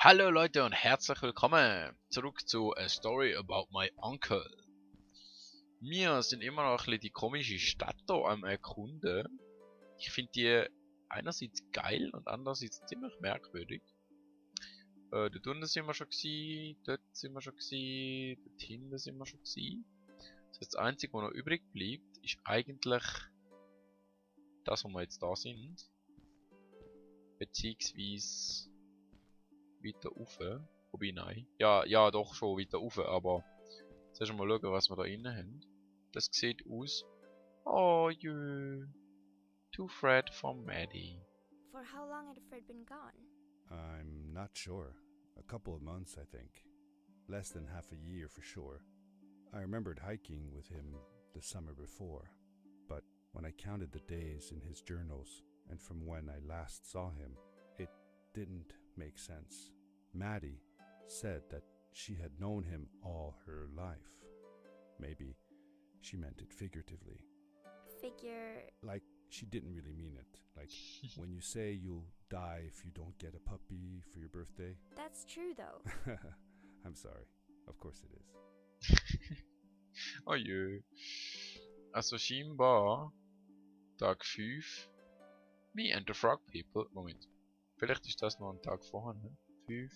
Hallo Leute und herzlich willkommen zurück zu A Story About My Uncle. Wir sind immer noch ein bisschen die komische Stadt hier am Erkunden. Ich finde die einerseits geil und andererseits ziemlich merkwürdig. Dort unten sind wir schon gewesen, dort sind wir schon gewesen, dort hinten sind wir schon gewesen. Das heißt, das Einzige, was noch übrig bleibt, ist eigentlich das, wo wir jetzt da sind. Beziehungsweise weiter rauf. Wobei, nein. Ja, doch schon weiter rauf, aber zuerst mal schauen, was wir da innen haben. Das sieht aus. Oh, jö. To Fred from Maddie. For how long had Fred been gone? I'm not sure. A couple of months, I think. Less than half a year for sure. I remembered hiking with him the summer before, but when I counted the days in his journals and from when I last saw him, it didn't make sense. Maddie said that she had known him all her life. Maybe she meant it figuratively. Like, she didn't really mean it. Like, when you say you'll die if you don't get a puppy for your birthday. That's true, though. I'm sorry. Of course it is. Oh jö. Also scheinbar Tag 5. Me and the Frog People. Moment. Vielleicht ist das noch ein Tag vorher, ne? 5.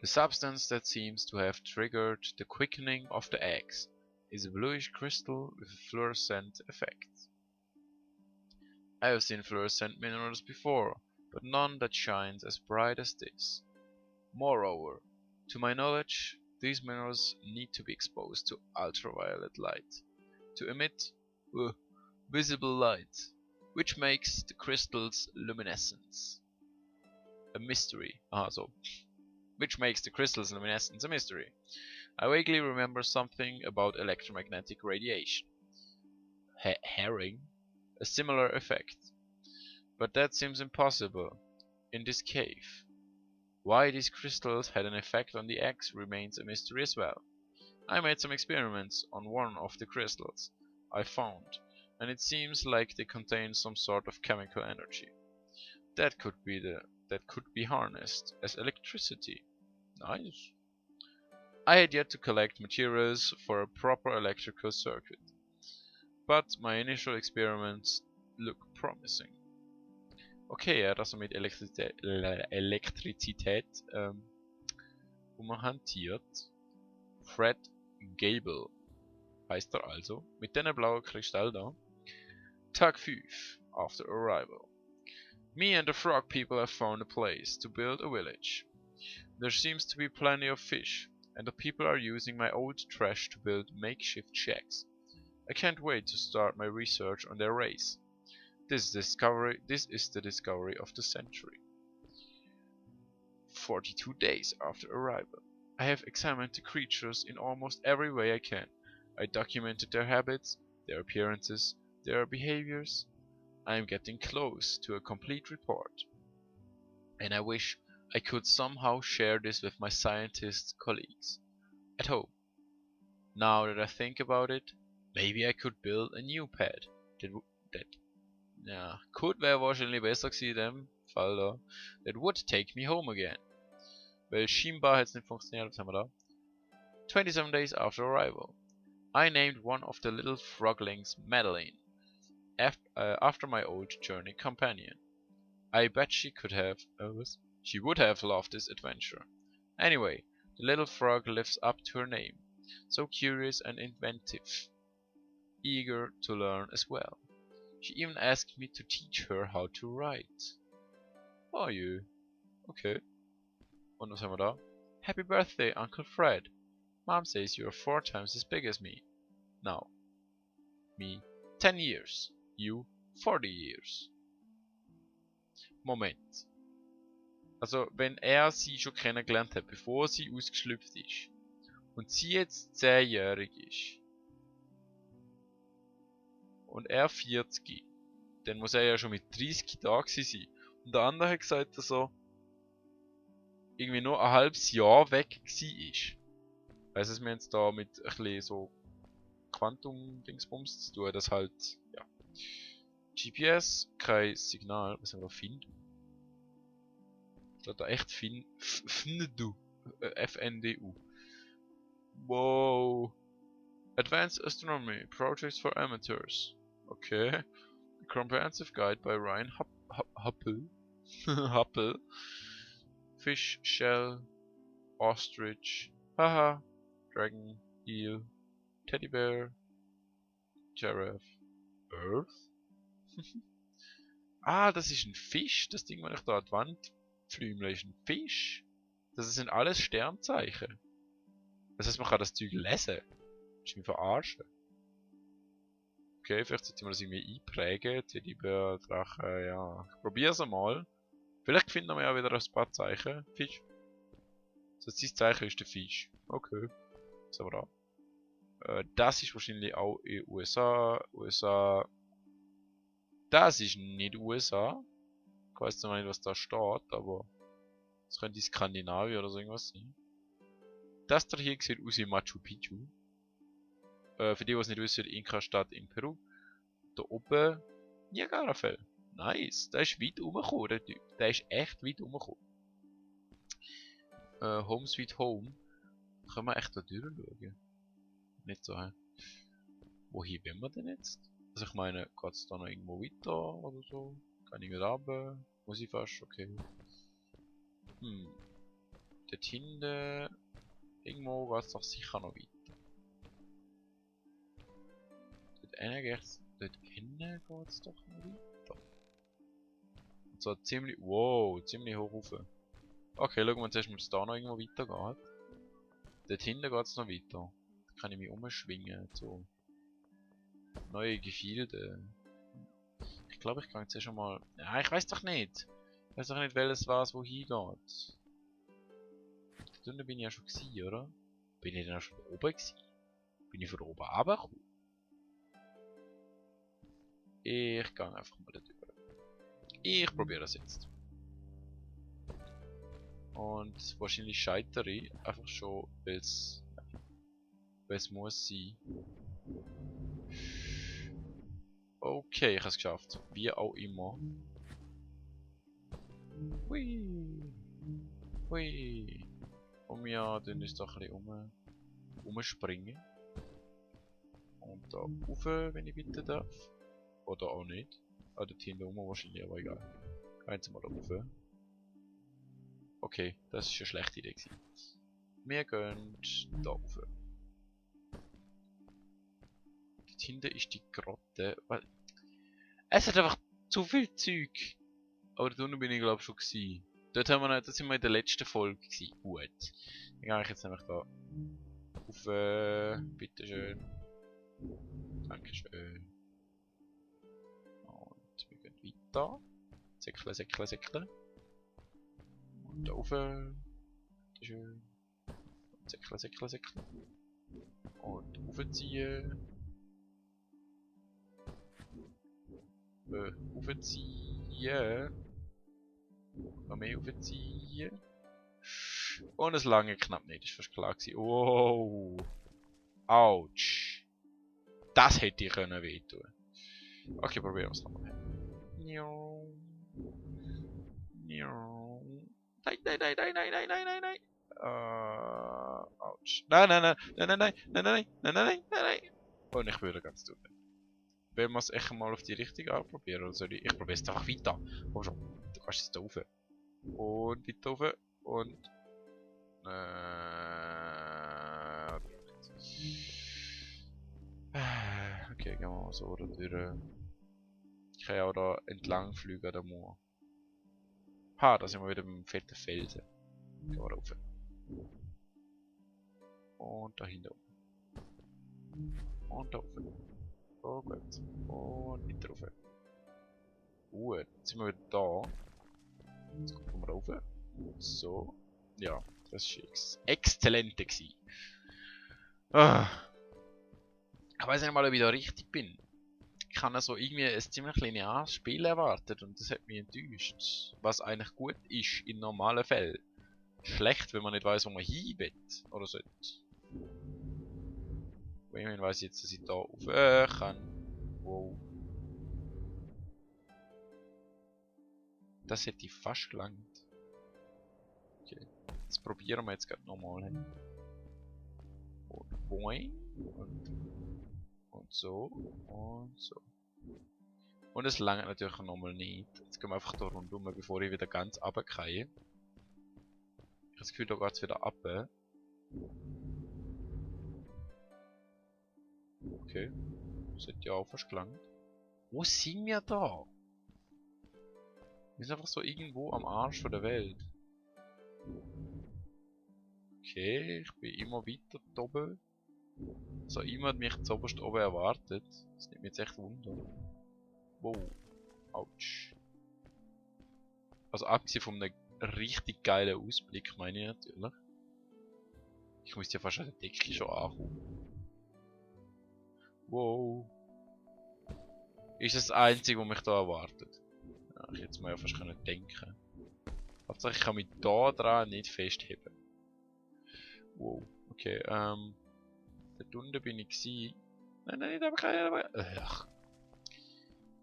The substance that seems to have triggered the quickening of the eggs is a bluish crystal with a fluorescent effect. I have seen fluorescent minerals before, but none that shines as bright as this. Moreover, to my knowledge, these minerals need to be exposed to ultraviolet light to emit visible light, which makes the crystal's luminescence a mystery. Which makes the crystal's luminescence a mystery. I vaguely remember something about electromagnetic radiation having a similar effect, but that seems impossible in this cave. Why these crystals had an effect on the eggs remains a mystery as well. I made some experiments on one of the crystals I found, and it seems like they contain some sort of chemical energy that could be harnessed as electricity. Nice. I had yet to collect materials for a proper electrical circuit, but my initial experiments look promising. Okay, er hat also mit Elektrizität hantiert. Fred Gable heißt er also, mit diesen blauen Kristall da. Tag 5, after arrival. Me and the Frog People have found a place to build a village. There seems to be plenty of fish, and the people are using my old trash to build makeshift shacks. I can't wait to start my research on their race. This is the discovery of the century. 42 days after arrival. I have examined the creatures in almost every way I can. I documented their habits, their appearances, their behaviors. I am getting close to a complete report, and I wish I could somehow share this with my scientist colleagues at home. Now that I think about it, maybe I could build a new pad could wäre wahrscheinlich besser gewesen in dem Fall da. That would take me home again. Weil scheinbar hat es nicht funktioniert. Was haben wir da? 27 days after arrival. I named one of the little froglings Madeline, after my old journey companion. I bet she would have loved this adventure. Anyway, the little frog lives up to her name. So curious and inventive. Eager to learn as well. She even asked me to teach her how to write. Oh, you. Okay. Und was haben wir da? Happy birthday, Uncle Fred. Mom says you are 4 times as big as me. Now. Me 10 years. You 40 years. Moment. Also, wenn er sie schon kennengelernt hat, bevor sie ausgeschlüpft ist, und sie jetzt 10-jährig ist, und er 40, dann muss er ja schon mit 30 da gewesen sein. Und der andere hat gesagt, dass er irgendwie nur ein halbes Jahr weg war. Weißt du, wir haben es da mit ein bisschen so Quantum-Dingsbums zu tun, dass halt, ja. GPS, kein Signal, was haben wir da finden? Steht da echt FNDU. FNDU. Wow. Advanced Astronomy. Projects for Amateurs. Okay. A comprehensive guide by Ryan Huppel. Huppel. Fish, shell, ostrich, haha, dragon, eel, teddy bear, giraffe, earth. Ah, das ist ein Fisch. Das Ding, wenn ich da an die Wand flümle, ist ein Fisch. Das sind alles Sternzeichen. Das heißt, man kann das Zeug lesen. Das ist mich verarschen. Okay, vielleicht sollte man das irgendwie einprägen. Teddybär, Drache, ja. Ich probier's einmal. Vielleicht finden wir ja wieder ein paar Zeichen. Fisch. Das Zeichen ist der Fisch. Okay. Sehen wir da. Das ist wahrscheinlich auch in USA. Das ist nicht USA. Ich weiß zwar nicht, was da steht, aber das könnte Skandinavien oder so irgendwas sein. Das da hier sieht aus wie Machu Picchu. Für die, die es nicht wissen, Inka-Stadt in Peru. Da oben Niagarafell. Nice. Der ist weit rumgekommen, der Typ. Der ist echt weit rumgekommen. Home Sweet Home. Können wir echt da durchschauen? Nicht so, hä? Wohin wollen wir denn jetzt? Also ich meine, geht es da noch irgendwo weiter oder so? Kann ich wieder runter? Muss ich fast? Okay. Dort hinten... Irgendwo geht es doch sicher noch weiter. Dort hinten geht es doch noch weiter. Und zwar ziemlich... Wow, ziemlich hoch rauf. Okay, schauen wir uns erstmal, ob es da noch irgendwo weiter geht. Dort hinten geht es noch weiter. Da kann ich mich umschwingen, so. Neue Gefilde. Ich glaube, ich kann jetzt schon mal... Ja, ich weiß doch nicht. Ich weiß doch nicht, welches war es, wo hingeht. Da unten bin ich ja schon gewesen, oder? Bin ich denn auch schon oben gewesen? Bin ich von oben runtergekommen? Ich gehe einfach mal da drüber. Ich probiere das jetzt. Und wahrscheinlich scheitere ich einfach schon, weil es muss sein. Okay, ich habe es geschafft. Wie auch immer. Hui. Hui. Und ja, dann ist doch ein bisschen umspringen. Und da rauf, wenn ich bitte darf. Oder auch nicht. Ah, dort hinten rum wahrscheinlich, aber egal. Gehen Sie mal da rauf. Okay, das ist eine schlechte Idee gewesen. Wir gehen da rauf. Dort hinten ist die Grotte. Es hat einfach zu viel Zeug. Aber da unten bin ich glaube schon gewesen. Dort haben wir noch, das sind wir in der letzten Folge gewesen. Gut. Dann gehe ich jetzt nämlich da auf, bitteschön. Dankeschön. Und wir gehen weiter. Säckle, säckle, säckle. Und da rauf. Bitteschön. Säckle, säckle, säckle. Und raufziehen. Raufziehen. Noch mehr raufziehen. Und es lange knapp nicht, das war fast klar gewesen. Oh. Autsch. Das hätte ich können wehtun. Okay, probieren wir es nochmal. Nein, nein, nein, nein, nein, nein, nein, nein, nein. Autsch. Nein, nein, nein, nein, nein, nein, nein, nein, nein, nein, nein, nein. Und ich würde ganz tun. Wenn wir es echt mal auf die richtige Art probieren, oder soll ich probiere es einfach weiter. Komm schon, du kannst jetzt da rauf. Und weiter rauf. Und... Okay, gehen wir mal so da durch. Ich kann ja auch da entlang fliegen, der Mauer. Ha, da sind wir wieder beim fetten Felsen. Gehen wir rauf. Und da hinten oben. Und da oben. Oh gut. Und weiter rauf. Gut, jetzt sind wir wieder da. Jetzt gucken wir rauf. So. Ja, das war exzellent gewesen. Ah. Ich weiß nicht mal, ob ich da richtig bin. Ich habe so irgendwie ein ziemlich lineares Spiel erwartet und das hat mich enttäuscht. Was eigentlich gut ist in normalen Fällen. Schlecht, wenn man nicht weiß, wo man hin will. Oder sollte. Immerhin weiss ich jetzt, dass ich da rauf kann. Wow. Das hätte ich fast gelangt. Okay. Das probieren wir jetzt gerade nochmal. Und boing. Und so. Und so. Und es langt natürlich nochmal nicht. Jetzt gehen wir einfach da rundum, bevor ich wieder ganz runtergehe. Ich habe das Gefühl, da geht es wieder ab. Okay. Das hat ja auch fast gelangt. Wo sind wir da? Wir sind einfach so irgendwo am Arsch von der Welt. Okay, ich bin immer weiter da oben. So, immer hat mich zuoberst oben erwartet. Das nimmt mich jetzt echt Wunder. Wow. Autsch. Also abgesehen von einem richtig geilen Ausblick, meine ich natürlich. Ich müsste ja fast an der Decke schon ankommen. Wow. Ist das Einzige, was mich da erwartet? Ja, ich hätte es mir ja fast können denken. Hauptsache ich kann mich da dran nicht festheben. Wow. Okay, dort unten bin ich gsi. Nein, nicht aber keine. Ach.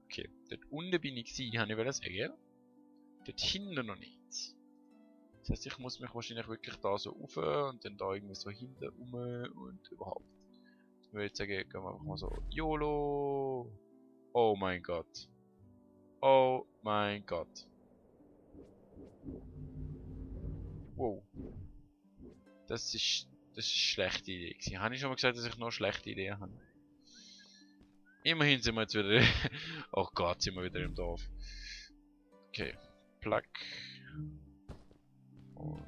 Okay, dort unten bin ich gsi, habe ich wollen sagen. Dort hinten noch nichts. Das heißt, ich muss mich wahrscheinlich wirklich da so rauf und dann da irgendwie so hinten rum und überhaupt. Ich würde sagen, gehen wir einfach mal so. YOLO! Oh mein Gott. Oh mein Gott. Wow. Das ist eine schlechte Idee gewesen. Habe ich schon mal gesagt, dass ich noch schlechte Ideen habe? Immerhin sind wir jetzt wieder... Oh Gott, sind wir wieder im Dorf. Okay. Plug. Und...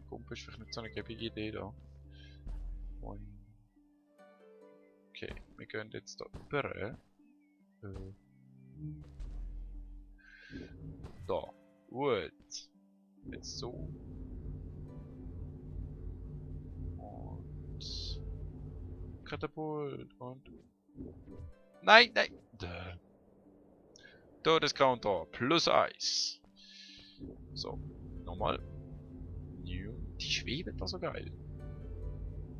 Kumpel ist vielleicht nicht so eine gäbige Idee da. Okay, wir gehen jetzt da rüber. Da. Gut. Jetzt so. Und... Katapult und... Nein, nein! Todescounter plus Eis. So, nochmal. New. Die schweben da so geil.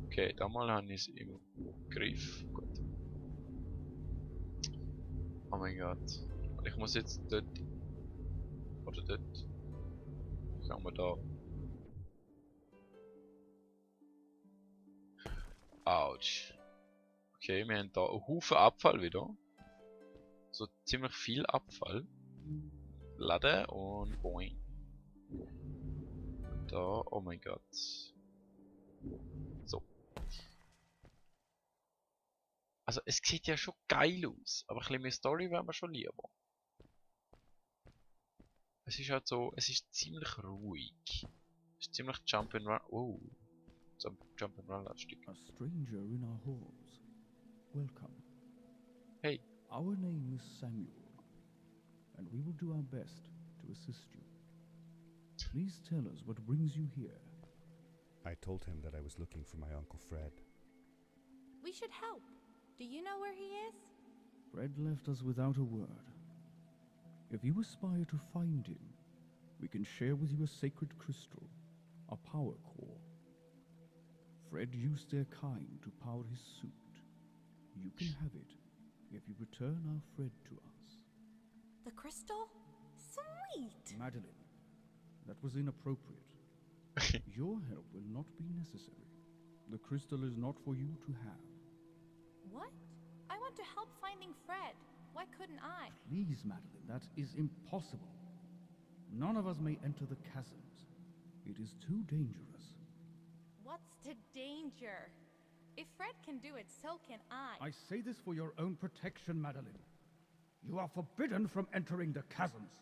Okay, da mal habe ich es im Griff. Gut. Oh mein Gott. Und ich muss jetzt dort. Oder dort. Schauen wir da. Autsch. Okay, wir haben da einen Haufen Abfall wieder. So ziemlich viel Abfall. Laden und boing. Und da, oh mein Gott. So. Also es sieht ja schon geil aus, aber ein bisschen mehr Story wäre mir schon lieber. Es ist halt so, es ist ziemlich ruhig. Es ist ziemlich Jump'n'Run. Oh. So Jump'n'Run lastig. A stranger in our halls. Welcome. Hey. Our name is Samuel, and we will do our best to assist you. Please tell us what brings you here. I told him that I was looking for my Uncle Fred. We should help. Do you know where he is? Fred left us without a word. If you aspire to find him, we can share with you a sacred crystal, a power core. Fred used their kind to power his suit. You can have it if you return our Fred to us. The crystal? Sweet! Madeline, that was inappropriate. Your help will not be necessary. The crystal is not for you to have. What? I want to help finding Fred. Why couldn't I? Please, Madeline, that is impossible. None of us may enter the chasms. It is too dangerous. What's the danger? If Fred can do it, so can I. I say this for your own protection, Madeline. You are forbidden from entering the chasms.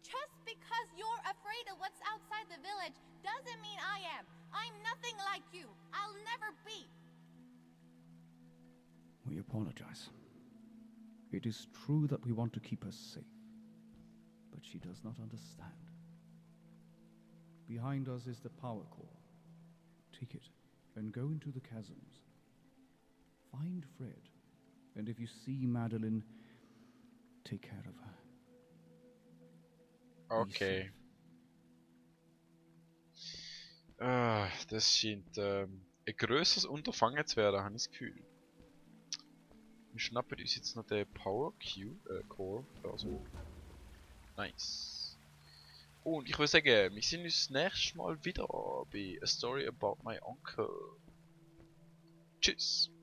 Just because you're afraid of what's outside the village doesn't mean I am. I'm nothing like you. I'll never be. We apologize. It is true that we want to keep her safe, but she does not understand. Behind us is the power core. Take it and go into the chasms. Find Fred, and if you see Madeline, take care of her. Okay. Das scheint ein grösseres Unterfangen zu werden, habe ich das Gefühl. Wir schnappen uns jetzt noch den Power Core. Also. Nice. Und ich würde sagen, wir sehen uns das nächste Mal wieder bei A Story About My Uncle. Tschüss.